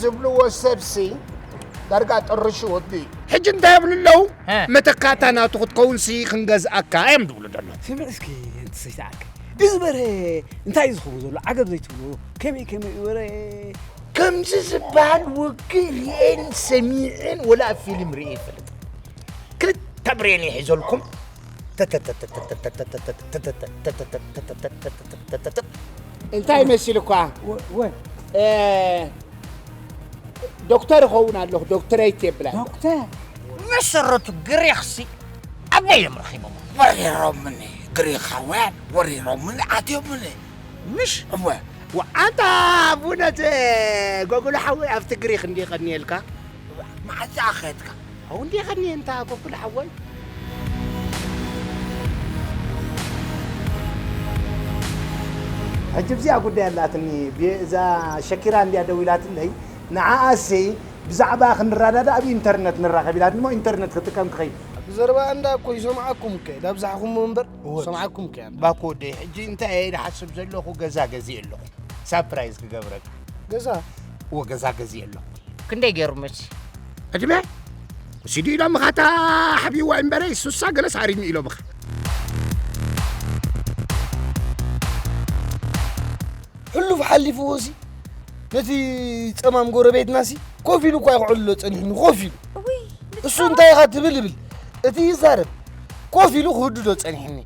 ዝብልዎ ሰብሲ ዳርጋ ጥርሹ ወዲ። ሕጂ እንታይ ይብሉ ኣለዉ? እ። መተካእታ ናቱ ክትከውንሲ ክንገዝኣካ እዮም ዝብሉ ዘለዉ። ስምዕ እስኪ፣ እንት ሰይተኣክ። እዚ በርሀ እንታይ እዩ ዝኸውን ዘሎ? ዓገብ ዘይትብልዎ። ከመይ፣ ከመይ እዩ በርሀ? ከምዚ ዝበሃል ወግእ ርእየን ሰሚዐን ወላ ኣብ ፊልም ርእየ ይፈልጥ። ክልተ ብሬን ይሒዘልኩም። እንታይ መሲልኳ? ወ-፣ ወ-፣ እ፣ ዶክተር እኸውን ኣለኹ፣ ዶክተረይት የብላን። ዶክተር? መሰረቱ ግሪኽሲ ኣበይ እዮም ረኺቦም? ወሪሮምኒ፣ ግሪኻውያን ወሪሮምኒ፣ ኣትዮምኒ። ምሽ? እወ። ወ-፣ ኣንታ ብእውነት ጎጉሎ ሓወይ ኣብቲ ግሪኽ እንዲ ቀንየልካ? መዓዝ ኣኸድካ? ኣው እንዲ ቀንየ እንታ ጎጉሎ ሓወይ። ሕጂ ብዚኣ ጉዳይ ኣላትኒ፣ ብ-፣ እዛ ሸኪራ እንድያ ደዊላትለይ፣ ንዓኣሲ ብዛዕባ ክንረዳዳእ ኣብ ኢንተርነት ንራኸብ ኢላትኒ፣ እሞ ኢንተርነት ክጥቀም ክኸይድ። ብዘረባ እንዳ እኮ ይሰምዓኩም እኮ፣ ዳብዛሕኹም እምበር እወ። ይሰምዓኩም እኮ። ባኮ ወደይ፣ ሕጂ እንታይ እየ ዝሓስብ ዘለኹ፣ ገዛ ገዚእ ኣለኹ። ሳፕራይዝ ክገብረካ። ገዛ? እወ፣ ገዛ ገዚእ ኣለኹ። ክንደይ ገይሩ መሲ? ዕድመ? ወሲዱ ኢሎም ኻታ ሓቢዋ እምበረ፣ ሱሳ ገለስ ኣሪሚ ኢሎም ኻ። ሕሉፍ ሓሊፍዎ ሲ፣ ነቲ ጸማም ጎረቤትና ሲ፣ ኮፍ ኢሉ እኳ ይኽዕሎ ጸኒሕኒ፣ ኮፍ ኢሉ። እውይ፣ እሱ እንታይ ኢኻ ትብል ይብል፣ እቲ ይዛረብ፣ ኮፍ ኢሉ ክህድዶ ጸኒሕኒ።